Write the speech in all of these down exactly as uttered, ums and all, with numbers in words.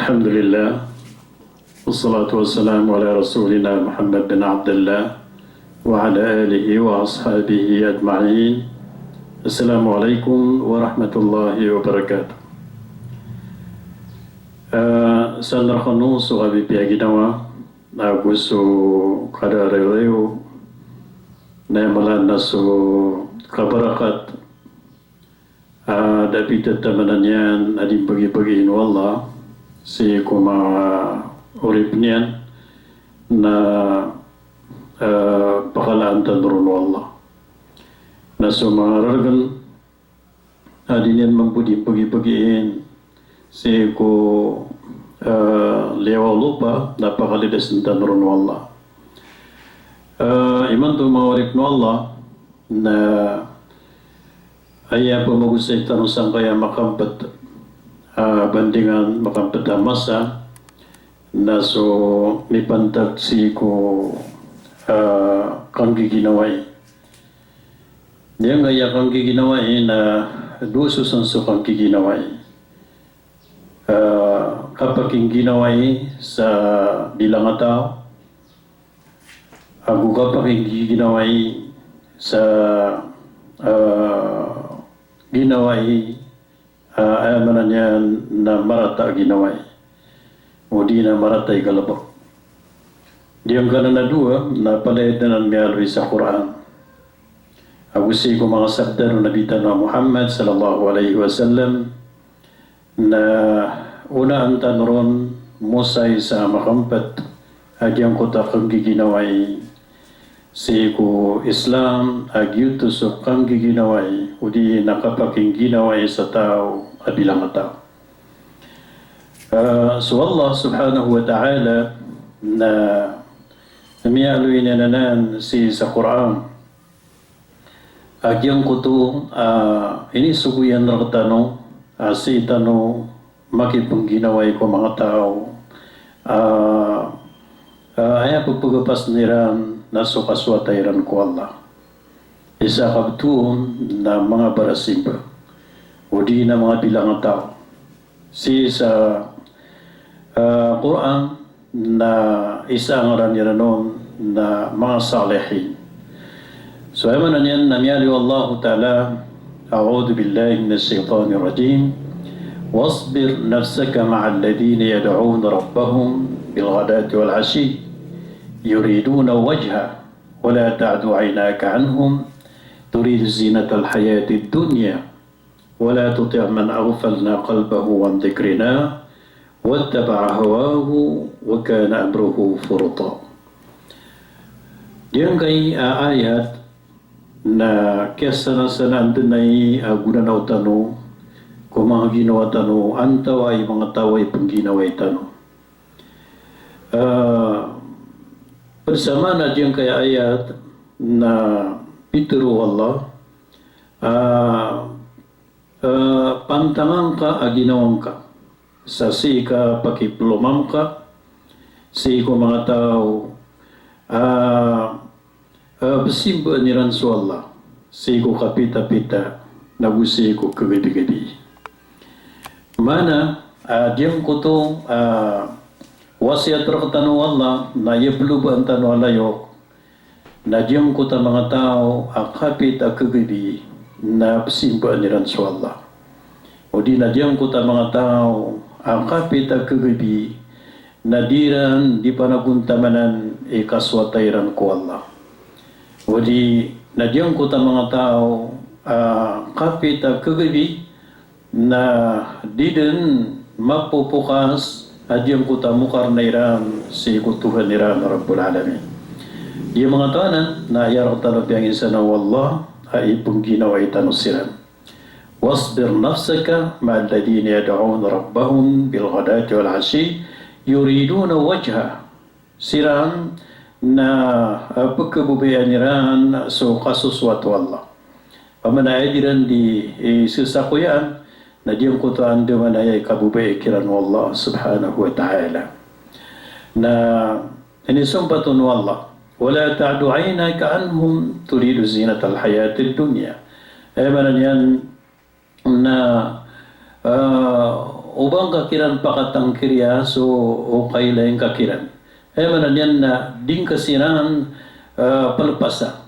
Alhamdulillah. Wassalatu wassalamu ala rasulina Muhammad bin Abdillah wa ala alihi wa ashabihi ajma'in. Assalamu alaikum warahmatullahi wabarakatuh. Ah, sandar kano so kapipiya ginawa, ago so kadarayo, na aya mala na so kabarakat, ah, da pithamanan iyan a di mbagibagin o Allah sii ko manga oripn iyan na, ah, pakalaan tano ron o Allah. Na so manga rargn a di niyan mambo di mbagibagiin sii ko, ah, liyawaw o lopa na pakalidas tano ron o Allah. Ah, imanto manga oripn o Allah, na aya pamagosay tano sangkaya makampet, ah, bandingan makampet a masa, na so mipantag sii ko, ah, kanggiginawai. Giyangkaya kanggiginawai na dowa so san so kanggiginawai. Ah, kapakingginawai sa bilang a taw, ago kapakingginawai sa, ah, ginawai, ah, aya maana niyan na marata a ginawai, odi na marata i galbk. Giyangkanan a dowa na palaya dn anan miyaaloy sa Qur'an ago sii ko manga sabda o Nabi tano a Muhammad sallallahu alaihi wasallam, na onaan tano ron mosay sa makampet a giyangkoto a kanggiginawai sii ko Islam, a giyoto so kanggiginawai odi na kapakingginawai sa taw a bilang a taw. Ah, so Allah subhanahu wa ta'ala na miyaaloy niyan anan sii sa Qur'an a giyangkoto a inisogo iyan rktano a sii tano makipngginawai ko manga taw a, a aya pphagasn iran na so kasowata iran ko Allah. Isa a kabtowan na manga barasimba odi na manga bilang a taw. Sii sa, ah, Qur'an na isa a ngaran iran on na manga salihin. So aya maana niyan na miyaaloy o Allah Ta'ala, أعوذ بالله من الشيطان الرجيم. واصبر نفسك مع الذين يدعون ربهم بالغداة والعشي يريدون وجهه ولا تعد عيناك عنهم تريد زينة الحياة الدنيا ولا تطع من أغفلنا قلبه عن ذكرنا واتبع هواه وكان أمره فرطا. Giyangkai a ayat na kiyasanasanaan dn aya a gonanaw tano ko manga ginawa tano antawaa i manga taw a ipngginawai tano. Ah, pd sa maana giyangkai a ayat na pitharo o Allah, ah, ah, pantanga ngka a ginawa ngka sa sii ka pakiplomam ka sii ko manga taw a, ah, ah, psimbaan iran so Allah sii ko kapitapita nago sii ko kagabigabi. Maana, ah, giyangkoto, ah, wasiyat rktano o Allah na aya plobaan tano a layok na giyangkoto a manga taw a kapit a kagabi na psimbaan iran so Allah. Odi na giyangkoto a manga taw a kapit a kagabi na di iran di panagontamanan i kasowata iran ko Allah. Odi na giyangkoto a manga taw a kapit a kagabi na di dn mapopokas a giyangkoto a mokarna iran sii ko Tuhan iran a Rabbul Alamin. Giya manga taw anan na aya rktano piyanginsana o Allah a ipngginawai tano siran. واصبر نفسك مع الذين يدعون ربهم بالغداة والعشي يريدون وجهه. Siran na, ah, pkhababayaan iran so kasosowat o Allah. Pamana aya di iran di, eh, sesakoyaan, na giyangkoto a andamanaya i kababaya kiran o Allah subhanahu wa ta'ala. Na inisompat on o Allah, ولا تعد عيناك عنهم تريد زينة الحياة الدنيا. Aya maana niyan na, ah, o ba ngka kiran pakatangkiriya so o kailay ngka kiran. Aya maana niyan na di ngka siran, eh, pelepasa.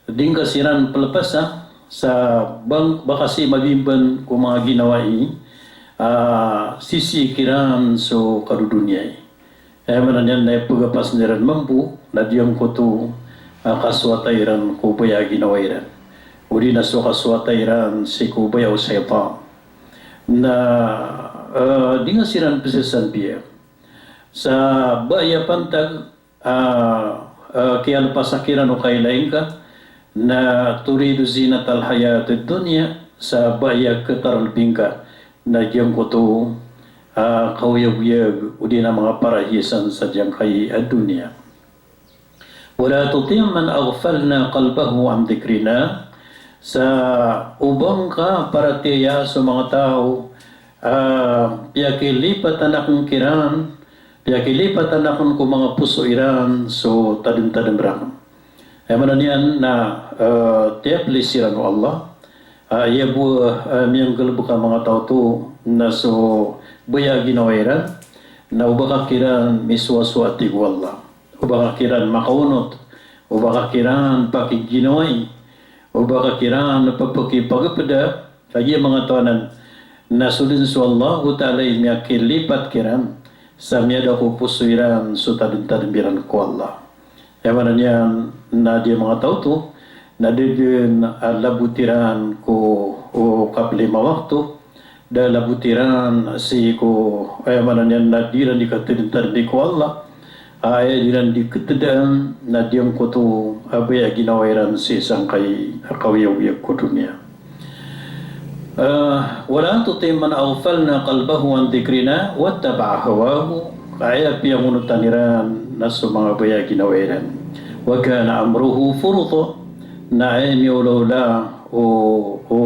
Di ngka siran pelepasa sa bang, ba ka sii mabimban ko manga ginawai, ah, sisii kiran so kadodoniya i. Aya maana niyan na ipagapas iran mambo na giyangkoto, ah, kasowata iran ko baya a ginawa iran. Odi na so kasowata iran sii ko baya o shaytan. Na, ah, di ngka siran pesasambiya. Sa ba aya pantag, ah, ah, kiyalpasa kiran o kailay ngka, na turidu zinatal hayatid dunya, sa ba aya ketaralbi ngka na giyangkoto, ah, kaoyagoyag, odi na manga parahiyasan sa giyangkai a doniya. Wala tuti' man aghfalna qalbahu an dhikrina, sa o ba ngka paratiyaya so manga taw, ah, piyakilipatan akn kiran, piyakilipatan akn ko manga poso iran so tadmtadm rakn. Aya maana niyan na, eh, tiyaplis iran o Allah, ah, aya bo, eh, miyanggalbk a manga taw oto na so baya a ginawa iran, na o ba ka kiran misowasowa, tig o Allah. O ba ka kiran makaonot, o ba ka kiran pakiginawai, o ba ka kiran papakipagpda, kagiya manga taw anan na so dn so Allahu Ta'ala i miyakilipat kiran sa miyada ko poso iran so tadmtadm iran ko Allah. Aya maana niyan na di manga taw oto na da dn a labot iran ko, o, kaplima wakto, da labot iran sii ko, aya maana niyan na di iran di katadmtadmi ko Allah, aya di iran di katadaan na giyangkoto a baya a ginawa iran sii sangkai a kaoyagoyag ko doniya. Ah, wala tuti' man aghfalna qalbahu an dhikrina wattaba'a hawahu. Aya piyangonotan iran na so manga baya a ginawa iran. Wa kana amruhu furuta. Na aya miyaolaola o, o,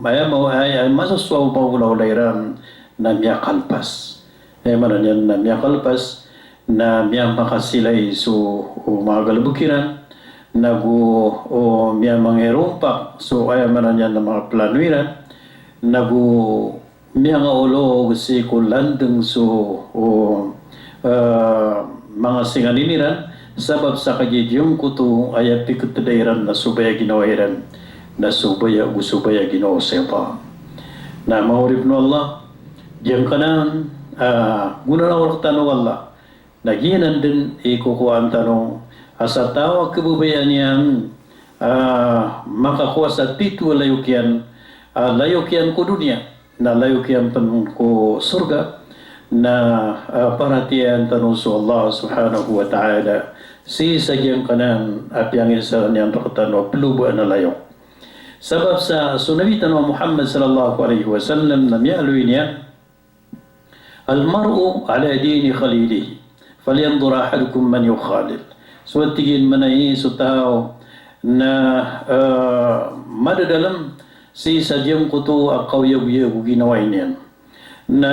aya ma-, aya, aya masosowa o maolaola iran na miyakalpas. Aya maana niyan na miyakalpas, na miyamakasilay so, o, manga galbk iran, nago, o, miyamangairompak so, aya maana niyan na manga plano iran, nago miyangaolog sii ko landng so, o, eh, manga singanin iran, sabap sa kagiya giyangkoto aya piketda iran na so baya a ginawa iran na so baya, go so baya a ginawa o shaytan. Na manga oripn o Allah, giyangkanan, ah, gonanaw rktano o Allah na giyanan dn i kokowaan tano a sa taw a kababayaan iyan, ah, makakowa sa tito a layok iyan, ah, layok iyan ko doniya, na layok iyan pn ko sorga, na, ah, paratiyayaan tano so Allah subhanahu wa ta'ala sii sa giyangkanan a piyangisaran iyan rktano a plobaan a layok. Sabap sa so Nabi tano a Muhammad sallallahu alaihi wasallam na miyaaloy niyan, "Al-mar'u ala dini khalilihi, falyanzur ahadukum man yukhalil." So, tig iyan, maana i so taw na, eh, madadalm sii sa giyangkoto a kaoyagoyag o ginawai niyan. Na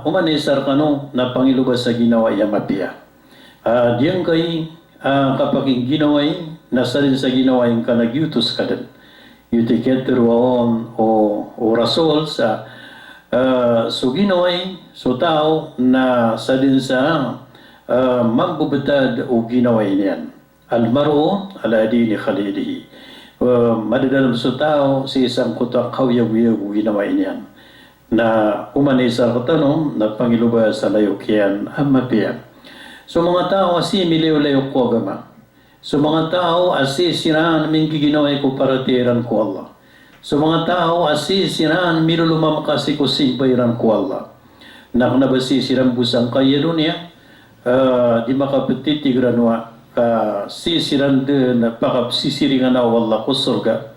oman i isa rkano na pangiloba sa ginawai a mapiya. Ah, giyangkai, ah, kapakiginawai na sadn sa ginawai ngka na giyoto skadn. Giyoto i kiyatharoa on o, o Rasul sa, ah, so ginawai so taw na sadn sa, ah, mambebetad o ginawai niyan. Al-mar'u ala dini khalilihi. Ah, madadalm so taw sii sangkoto a kaoyagoyag o ginawai niyan. Na oman i isa rktano na pangiloba sa layok iyan a mapiya. So manga taw a sii milayolayok ko agama. So manga taw a sii siran minggiginawai ko paratiyaya iran ko Allah. So manga taw a sii siran milolomamka sii ko simba iran ko Allah. Na kna ba sii siran bo sangkai a doniya, eh, di makaptitigranoa ka sii siran dn pakapsisiringan o Allah ko sorga.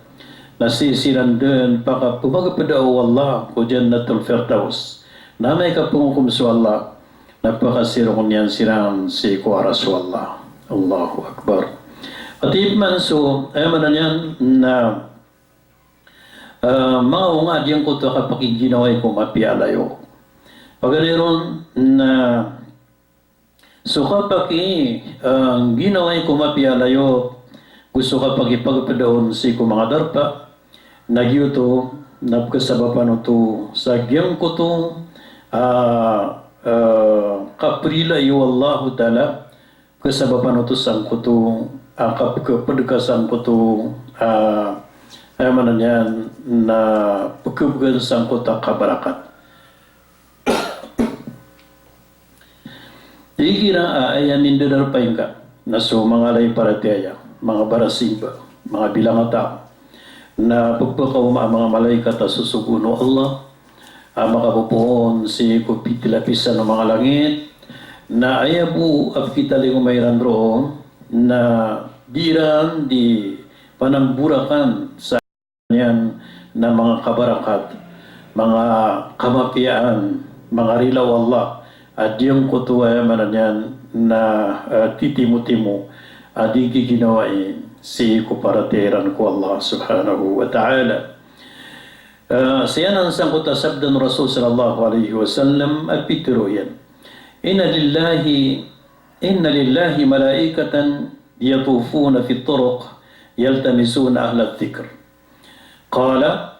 Na sii siran dn pakapmagpda o Allah ko Jannatul Firdaus. Na amay ka pngokom so Allah, na pakasirong iyan siran sii ko aras o Allah. Allahu Akbar. Ati pman so, aya maana niyan na, eh, manga onga giyangkoto a kapakiginawai ko mapiya a layok. Paganay ron na so kapaki, eh, ginawai ko mapiya a layok, go so kapakipagpda on sii ko manga darpa, na giyoto na pkhasabapan oto sa giyangkoto, ah, ah, kaprila iyo Allahu Ta'ala, kasabapan oto sangkoto, ah, kapkapd ka sangkoto, ah, aya maana niyan na pkabgan sangkoto a kabarakat. Igira a aya mindararpaingka na so manga lay paratiyaya, manga barasimba, manga bilangataw, na pphakaoma a manga malaikat a sosogoon o Allah a makapopoon sii ko pitilapisan o manga langit, na aya bo a pkitalingoma iran roo na di iran di panamborakan sa niyan na manga kabarakat, manga kamapiyaan, manga rila o Allah, a giyangkoto aya maana niyan na, eh, titimotimo a di giginawai sii ko paratiyaya iran ko Allah subhanahu wa ta'ala. Eh, siyanan sangkoto a sabda o Rasul sallallahu alaihi wasallam a pitharo iyan, "Inna lillahi, inna lillahi malaikatan yatufuna fit turuq yaltamisuna ahla dhikr." Qala,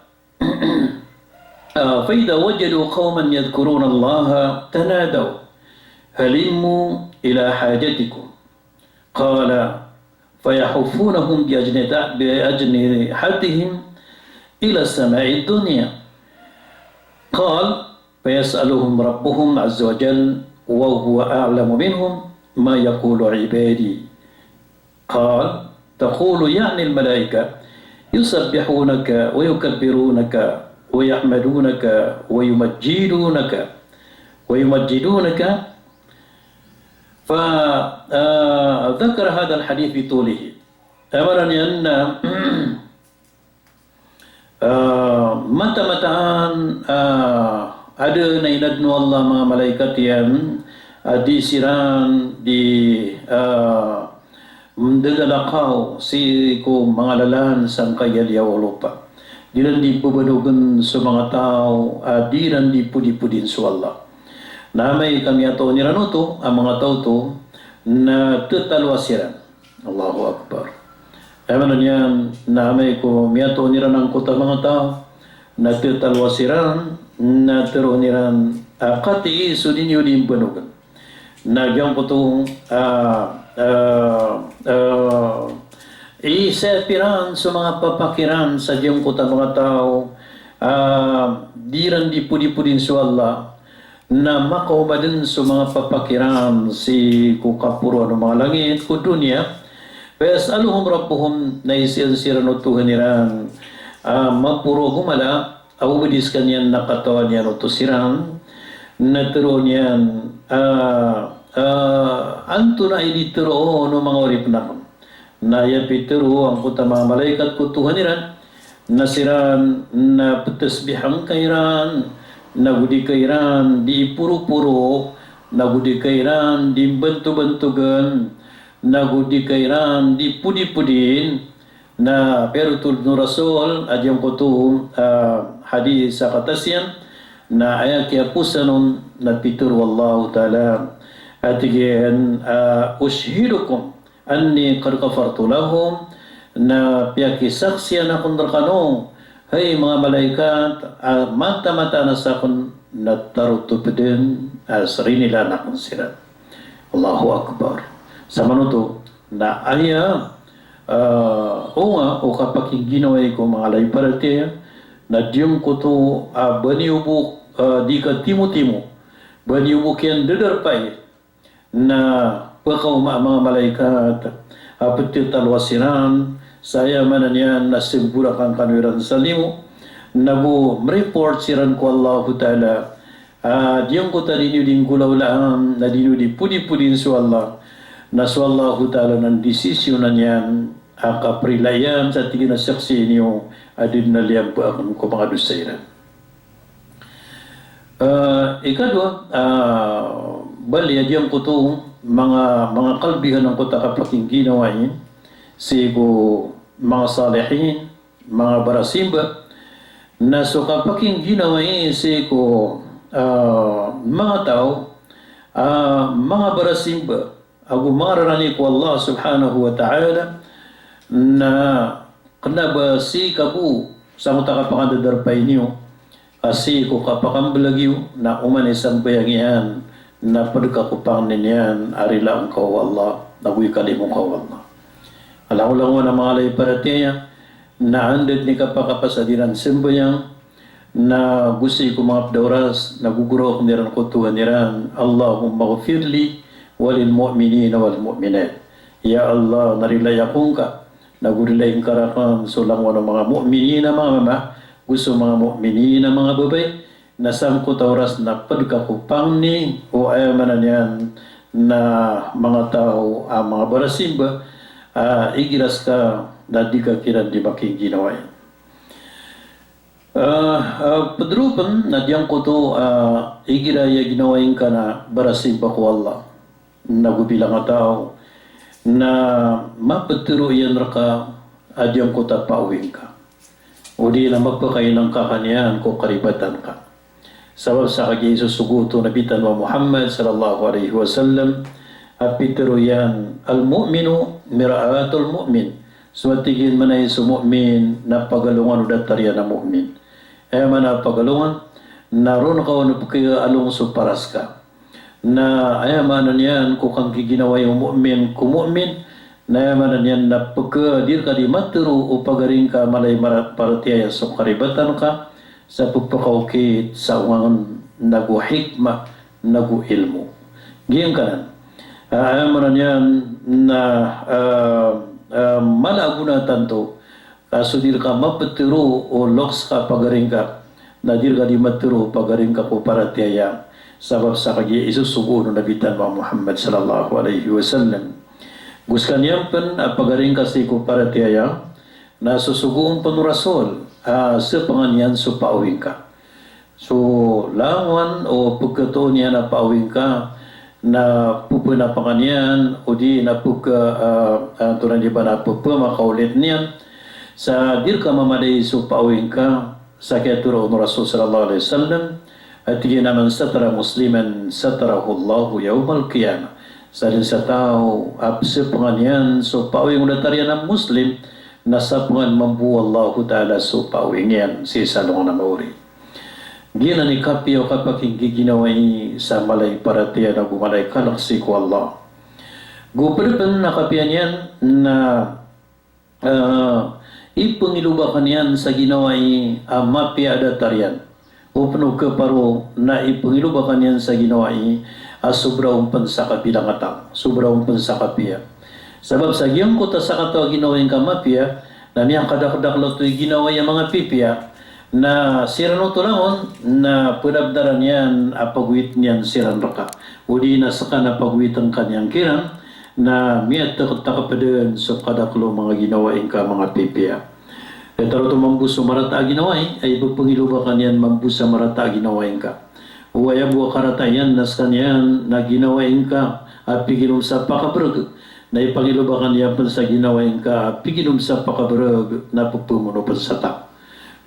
ah, "Fa idha wajadu qawman yadhkuruna Allaha tanadaw, halummu ila hajatikum." Qala, "Fayahuffunahum bi ajnihati-, bi ajnihatihim ila sama'id dunya." Qal, "Fayas'aluhum Rabbuhum azza wa jal, wa huwa a'lamu minhum, ma yaqulu ibadi." Qal, "Taqulu, ya'ni al-malaika, yusabbihunaka wa yukabbirunaka wa yahmadunaka wa yumajjidunaka, wa yumajjidunaka." Fa, ah, dhakara hadha al-hadith bi tulihi. Aya maana niyan na, ah, mataan-mataan, ah, a da a inadn o Allah a manga malaikat iyan, a di siran di, ah, mdagalakaw sii ko manga lalan sangkai a liyawaw o lopa. Di iran di pbanogen so manga taw a di iran di podipodin so Allah. Na amay ka miyatoon iran oto a manga taw oto na tatalowa siran. Allahu Akbar. Aya maana niyan na amay ko miyatoon iran angkoto a manga taw na tatalowa siran, na tharoon iran a katii so di niyo di mbanogen. Na giyangkoto, ah, ah, ah, isep iran so manga papak iran sa giyangkoto a manga taw a di iran di podipodin so Allah, na makaoma dn so manga papak iran sii ko kaporoan o manga langit ko doniya. Fayas'aluhum Rabbuhum, na isiyan siran o Tuhan iran a maporo a gomala, a o ba di skaniyan na katawan iyan oto siran, na tharoon iyan, ah, ah, antonaa i di tharoon o manga oripn akn. Na aya pitharo angkoto a manga malaikat ko Tuhan iran, na siran na ptasbihan ka iran, na go di ka iran di poroporo, na go di ka iran di mbantobantogen, na go di ka iran di podipodin. Na piyarotold o Rasul a giyangkoto, ah, hadis a katas iyan, na aya kiyaposan on na pitharo o Allahu Ta'ala a tig iyan, ah, "Ushhidukum anni qad ghafartu lahum," na piyakisaksian akn rkano, hay manga malaikat, a mataan-mataan a sakn na tarotop dn a srinilaan akn siran. Allahu Akbar. Samanoto na aya, ah, onga o kapakingginawai ko manga lay paratiyaya, na giyangkoto a ba niyo bo, ah, di katimotimo, ba niyo bo kiyandadarpai, na pkaoma a manga malaikat a ptatalowa siran, sa aya maana niyan na smbolakan kano iran sa limo, na go mreport siran ko Allahu Ta'ala a giyangkoto a di niyo di nggolawlaan, na di niyo di podipodin so Allah, na so Allahu Ta'ala na ndisisyonan iyan a kaprila iyan sa tig iyan a saksii niyo a di dn a liyambaakn ko manga dosa iran. Eh, ikadowa, ah, bali a giyangkoto manga, manga kalbihan angkoto a kapakingginawai sii ko manga salihin, manga barasimba, na so kapakingginawai sii ko, ah, manga taw, ah, manga barasimba, ago manga rarani ko Allah subhanahu wa ta'ala, na kna ba sii ka bo sangkoto a kapakandadarpai niyo a sii ko kapakamblag iyo, na oman i sambayang iyan, na pd ka ko pangni niyan a rilaan ka o Allah, nago ikalimo ka o Allah. Langolangon a manga mala i paratiyaya, na anda dn i kapakapasad iran sambayang, na go sii ko manga pd a oras, na gogoraok iran ko Tohan iran, "Allahummaghfir li wa lil mu'minina wal mu'minat." Ya Allah, na rilai ako ngka, nago rilai ngka rakn so langowan o manga mu'minin a manga mama, go so manga mu'minin a manga babay, na sangkoto a oras na pd ka ko pangni o, aya maana niyan na, manga taw a manga barasimba a igira ska na di ka kiran di makiginawai. Ah, ah, pd roo pn na giyangkoto a igira aya ginawai ngka na barasimba ko Allah, nago bilang a taw na maptharo iyan rka a giyangkoto a paawing ka, odi na mapkainang ka kaniyan ko karibatan ka. Sabap sa kagiya isosogo oto o Nabi tano a Muhammad sallallahu alaihi wasallam a pitharo iyan, "Al-mu'minu mir'atul mu'min." So, a tig iyan, maana i so mu'min na pagalongan o datar iyan a mu'min. Aya maana a pagalongan na ron ka on pkaalong so paras ka. Na aya maana niyan ko kanggiginawai o mu'min ko mu'min, na aya maana niyan na pka, di rka di matharo o pagari ngka a mala i mara-, paratiyaya so karibatan ka, sa pphakaokit sa ongangn nago hikmah nago ilmo. Giyangkanan. Ah, aya maana niyan na, ah, ah, mala a gona tanto, ka so di rka maptharo o loks ka pagari ngka, na di rka di matharo o pagari ngka ko paratiyaya, sabap sa kagiya isosogo o Nabi tano a Muhammad sallallahu alaihi wasallam. Go skaniyan pn a pagari ngka sii ko paratiyaya, na sosogoon pn o Rasul a sapngan iyan so paawing ka. So langowan o pkatoon iyan a paawing ka na ppnapangan iyan, odi na pka, ah, ah, antonaa i ba na ppmakaolit niyan. Sa di rka mamadai so paawing ka, sa kiyatharo o Rasul sallallahu alaihi wasallam a tig iyan a, "Man satara musliman satarahullahu yawmal qiyamah." Sa dn sa taw a psapngan iyan so paawing o datar iyan a Muslim, na sapngan mambo o Allahu Ta'ala so paawing iyan sii sa alongan a maori. Giyanan i kapiya o kapakinggiginawai sa mala i paratiyaya nago mala i kalk sii ko Allah. Go pd pn a kapiya niyan na, ah, ipngiloba ka niyan sa ginawai a mapiya a datar iyan. O pn o kaparo na ipngiloba ka niyan sa ginawai a sobra on pn sa kabilang a taw, sobra on pn sa kapiya. Sabap sa giyangkoto a sakataw a ginawai ngka a mapiya, na miyakadakdakl oto i ginawai a manga pipiya, na siran oto langon na pnabdaran iyan a pagoyit niyan siran rka. Odi na ska na pagoyitn ka niyan kiran, na miyatktakt pn so kadakl o manga ginawai ngka a manga pipiya. Datar oto mambo so marata a ginawai, a ipngiloba ka niyan mambo sa marata a ginawai ngka. O aya bo a karata iyan na skaniyan na ginawai ngka a piginom sa pakabrg, na ipngiloba ka niyan pn sa ginawai ngka a piginom sa pakabrg na pphamono pn sa taw.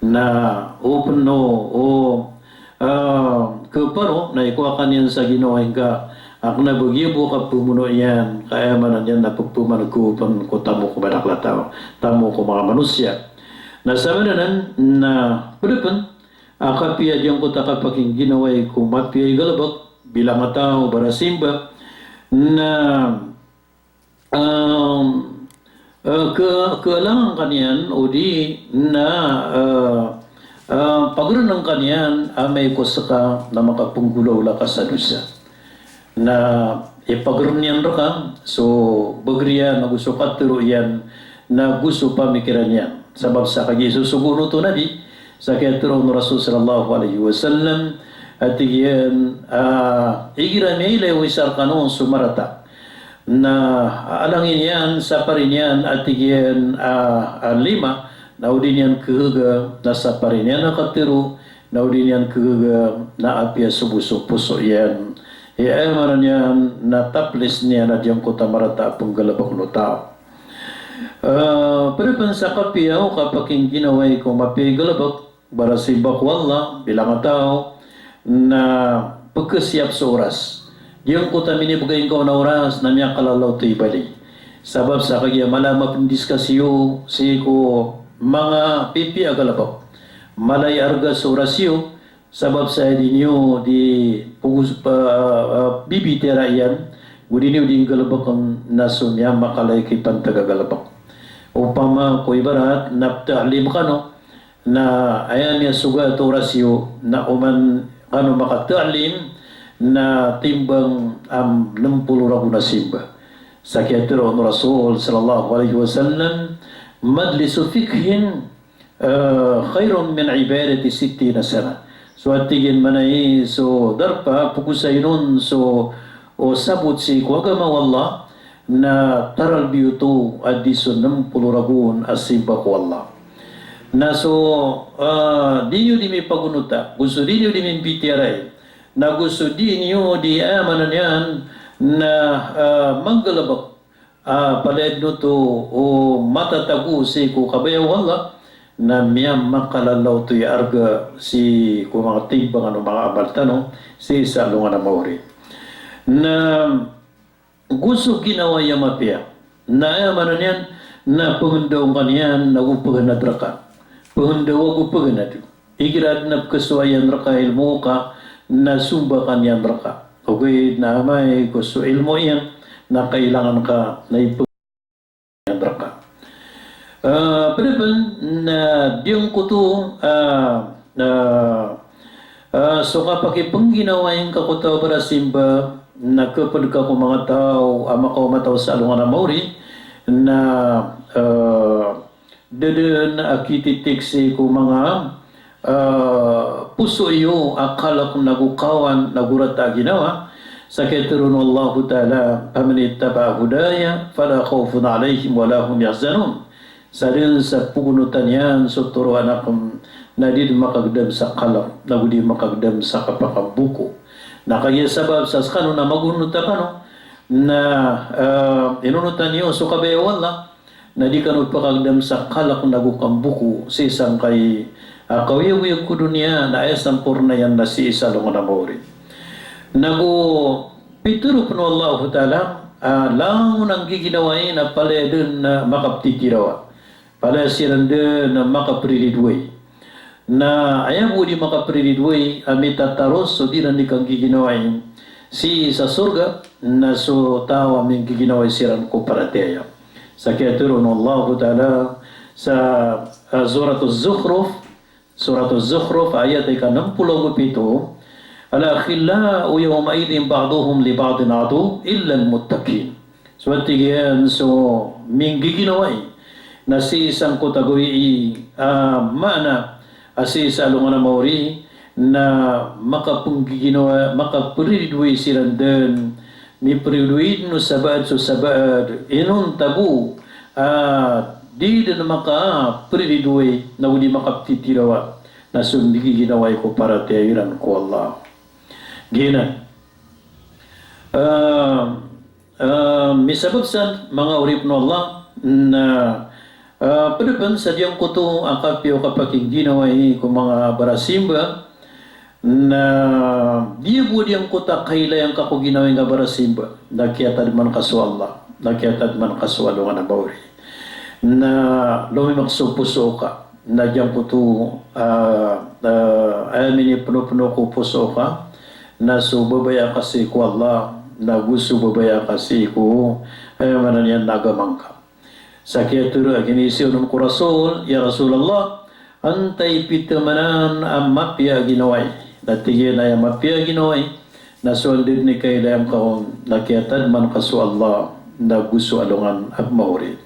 Na o pn o, o, ah, kaparo na ikowa ka niyan sa ginawai ngka a kna ba giya bo a kaphamono iyan, ka aya maana niyan na pphamaneg ko pn ko tamok o madakl a taw, tamok o manga manosiya. Na sa maana nan na pd pn a kapiya giyangkoto a kapakingginawai ko mapiya i galbk, bilang a taw, barasimba, na, um, eh, ke-, kealangan ka niyan, odi na, eh, eh, pagrnng ka niyan, amay ko ska na makapnggolawla ka sa dosa. Na ipagrn iyan rka so bagr iyan, ago so katharo iyan, na go so pamikiran iyan. Sabap sa kagiya isosogo oto o Nabi, sa kiyatharo o Rasul sallallahu alaihi wasallam, a tig iyan, ah, igira miyailay o isa rkano so marata, na alangin iyan, saparin iyan, a tig iyan, ah, ah, lima, na o di niyan khaga, na saparin iyan a katharo, na o di niyan khaga, na apiya so bo so poso iyan. Aya maana niyan na taplis niyan a giyangkoto a marata a pnggalbkn o taw. Eh, pd pn sa kapiya o kapakingginawai ko mapiya i galbk, barasimba ko Allah, bilang a taw, na pkhasiyap so oras. Giyangkoto a minibgay ngka on a oras na miyakalalaw oto i bali. Sabap sa kagiya mala a mapndiskas iyo sii ko manga pipiya a galbk. Mala i arga so oras iyo, Sabap sa aya di niyo di pogo-, pa-, ah, bibitiyarai iyan, go di niyo di nggalbkn na so miyamakalay ki pantag a galbk. Opama ko ibarat na pta'lim kano, na aya miyasogat a oras iyo, na oman kano makata'lim, na timbang a nm polo ragon a simba. Sa kiyatharo o Rasul sallallahu alaihi wasallam, "Majlisu fiqhin, eh, khairun min ibadati sittina sana." So, a tig iyan, maana i so darpa, pogo sa inon so, o sabot sii ko agama o Allah, na taralbi oto a di so nm polo ragon a simba ko Allah. Na so, eh, di niyo di mipagonota, go so di niyo di mimbitiyarai, na go so di niyo di, aya maana niyan na, eh, manggalbk, ah, palaya dn oto o matatago sii ko kabaya o Allah, na miyamakalalaw oto i arga sii ko manga timbangan o manga amal tano sii sa alongan a maori. Na go so ginawai a mapiya, na aya maana niyan na pngndaw ka niyan ago pgnad rka. Pngndaw ago pgnad. Igira dn a pkhasowa iyan rka ilmo ka, na somba ka niyan rka. Ogaid na amay ko so ilmo iyan na kailangan ka na ipg- iyan rka. Ah, pd pn na giyangkoto, ah, ah, ah, so kapakipngginawai ngka ko taw a barasimba, na khapd ka ko manga taw a makaoma taw sa alongan a maori, na, ah, da dn a kititik sii ko manga, ah, poso iyo a kalk nago kawan nago rata a ginawa. Sa kiyatharo o Allahu Ta'ala, "Faman ittaba'a hudaya fala khawfun alayhim wala hum yahzanun." Sa dn sa pagonotan iyan so toroan akn, na di dn makagdam sa kalk nago di makagdam sa kapakamboko. Na kagiya sabap sa skano na magonota kano, na, ah, inonotan iyo so kabaya o Allah, na di kano pakagdam sa kalk nago kamboko sii sangkai a kaoyagoyag ko doniya, na aya samporna iyan na sii sa alongan a maori. Nago pitharo pn o Allahu Ta'ala, ah, langon a nggiginawai na palaya dn a makaptitirawa, palaya siran dn a makapriridway. Na aya bo di makapriridway a mitataros so di iran di kanggiginawai sii sa sorga, na so taw a minggiginawai siran ko paratiyaya. Sa kiyatharo o Allahu Ta'ala sa, ah, Surat Az-Zukhruf, Surat Az-Zukhruf, ayat ika nm polo ago pito, "Al-akhillau yawma'idhin ba'duhum li ba'din aduwwun illa al-muttaqin." So, a tig iyan, so minggiginawai na sii sangkoto a gawii, ah, maana a sii sa alongan a maori, na makapnggiginawa, makapriridway siran dn, mipriridway dn o sabaad so sabaad, inonta bo a di dn makapriridway nago di makaptitirawa, na so minggiginawai ko paratiyaya iran ko Allah. Giyanan. Ah, ah, misabap san manga oripn o Allah, na, ah, pd pn sa giyangkoto a kapiya o kapakingginawai ko manga barasimba, na di bo giyangkoto a kailay angka ko ginawai ngka barasimba, na kiyatadman ka so Allah, na kiyatadman ka so alongan a maori. Na lomimak so poso ka. Na giyangkoto, ah, ah, aya minipnopno ko poso ka, na so babaya ka sii ko Allah, na go so babaya ka sii ko, aya maana niyan na agama ngka. Sa kiyatharo a giniiza on ko Rasul, "Ya Rasulullah, antai pithamanan a mapiya a ginawai?" Na tig iyan a aya mapiya a ginawai na so anda dn i kailay angka on, na kiyatadman ka so Allah, na go so alongan a maori.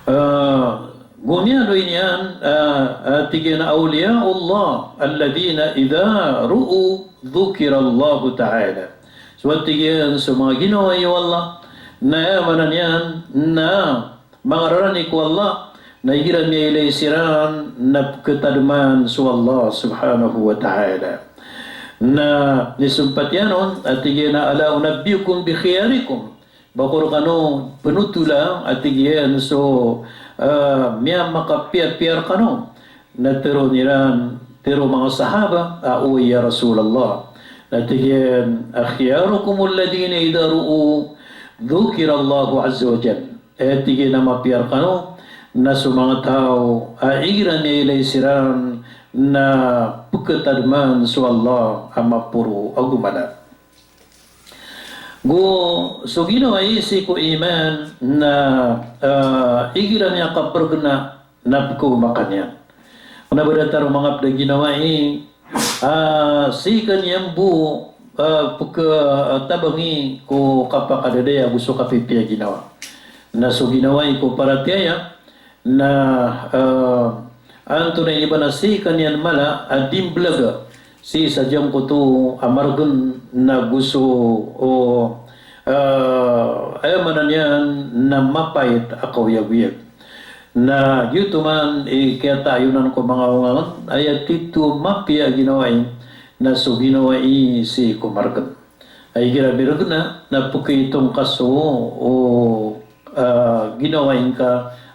Ah, go miyaaloy niyan, ah, ah, tig iyan a awliya'ullah alladhina idha ru'u dhukirallahu ta'ala. So, a tig iyan, so manga ginawai o Allah, na aya maana niyan na manga rarani ko Allah, na igira miyailay siran na pkhatadman so Allah subhanahu wa ta'ala. Na nisompat iyan on, a tig iyan a, "Ala unabbi'ukum bi khiyarikum?" Ba ko rkano pnotola, a tig iyan, so, ah, miyamakapiyapiya rkano? Na tharoon iran, tharo o manga sahaba a, "Oway ya Rasulullah." Na tig iyan a, "Khiyarukumul ladhina idha ru'u dhukirallahu azza wa jal." Eh, tig iyan a mapiya rkano na so manga taw a igira miyailay siran na pkhatadman so Allah a maporo ago mala. Go so ginawai sii ko iman na, ah, igira niyan kaprgna na pkhaoma ka niyan. Kna ba datar o manga pd a ginawai, ah, sii ka niyan bo, ah, pkhatabangi ko kapakadadaya ago so kapipiya ginawa. Na so ginawai ko paratiyaya, na, ah, antonaa i ba na sii ka niyan mala a di mblag sii sa giyangkoto a margn na go so, o, ah, aya maana niyan na mapait a kaoyagoyag. Na giyoto man i kiyataayonan ko manga onga on, aya tito mapiya a ginawai na so ginawai sii ko margn. Ay igira mirgn na, na pkhaitong ka so, o, ah, ginawai ngka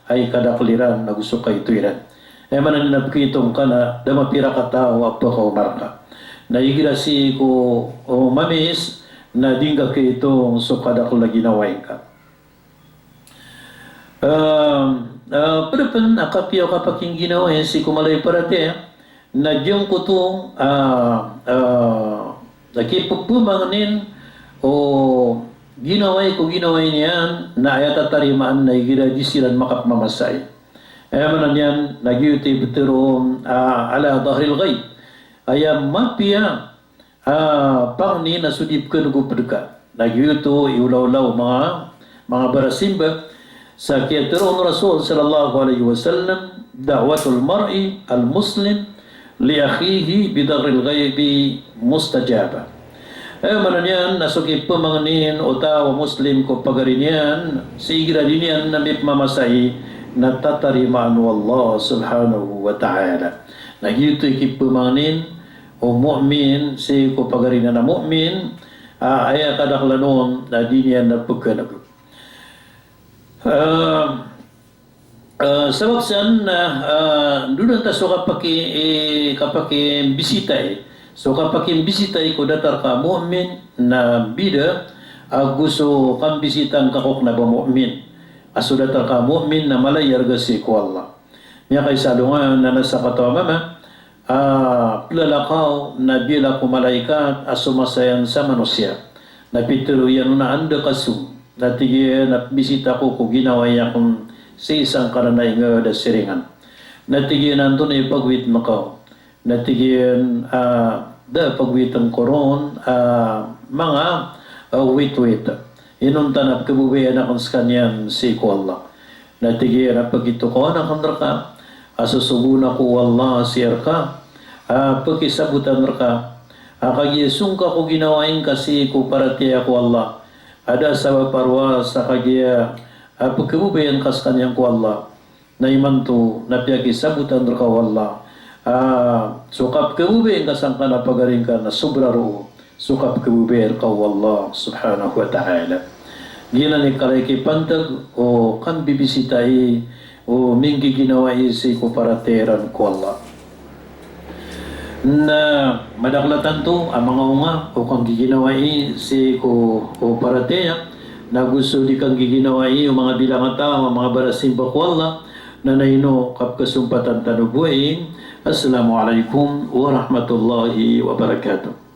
a ikadakl iran ago so kaito iran. Aya maana niyan na pkhaitong ka na da mapira kataw a pkhaoma rka. Na igira sii ko, o, mamis na di ngka kaitong so kadakl a ginawai ngka. Ah, ah, pd pn a kapiya o kapakingginawai sii ko mala i paratiyaya, na giyangkoto, ah, ah, a kipphmangnin o ginawai ko ginawai niyan na aya tatarimaan na igira di siran makapmamasai. Aya maana niyan na giyoto i ptharoon, ah, ala dhahril ghaib. Aya mapiya a pangni na so di pkhan'g o pd ka. Na giyoto i olaola o manga, manga barasimba sa kiyatharo o Rasul sallallahu alaihi wasallam, "Da'watul mar'i al-muslim li akhihi bi dhahril ghaibi mustajabah." Aya maana niyan na so kiphamangnin o taw a Muslim ko pagari niyan sii igira di niyan na mipmamasai na tatarimaan o Allah subhanahu wa ta'ala. Na giyoto i kiphamangnin o mu'min sii ko pagari niyan a mu'min, ah, aya kadaklan on na di niyan na pkhan'g. Ah, ah, sabap san na, ah, ndodon ta so kapaki-, eh, kapakimbisitai. So kapakimbisitai ko datar ka mu'min na bida ago so kambisita ngka ko kna ba mu'min. A so datar ka mu'min na mala i arga sii ko Allah. Miyakaisa alongan na na sakataw a mama a plalakaw na biyalak o malaikat a somasayan sa manosiya. Na pitharo iyan on a anda ka so? Na tig iyan a pmbisita ako ko ginawai akn sii sangkanan a ingd a siringan. Na tig iyan a antonaa i pagowit ngka on? Na tig iyan a da a pagowitn ko ron a manga, ah, witwit. Inonta na pkhababayaan akn skaniyan sii ko Allah. Na tig iyan a pkhitokawan akn rka a sosogoon ako o Allah sii rka a pkhisabotan rka a kagiya song ka ko ginawai ngka sii ko paratiyaya ko Allah a da sabap a rowar sa kagiya a pkhababayaan ka skaniyan ko Allah. Na imanto na piyakisabotan rka o Allah a so kapkhababayaan ka sangkanan a pagari ngka na sobra roo so kapkhababayaan rka o Allah subhanahu wa ta'ala. Giyanan i kala i kipantag o kambibisitai o minggiginawai sii ko paratiyaya iran ko Allah. Na madakl a tanto a manga onga o kanggiginawai sii ko, o paratiyaya, na go so di kanggiginawai o manga bilang a taw a manga barasimba ko Allah, na ino kapkhasompatan tano bo ai. Assalamu alaikum warahmatullahi wabarakatuh.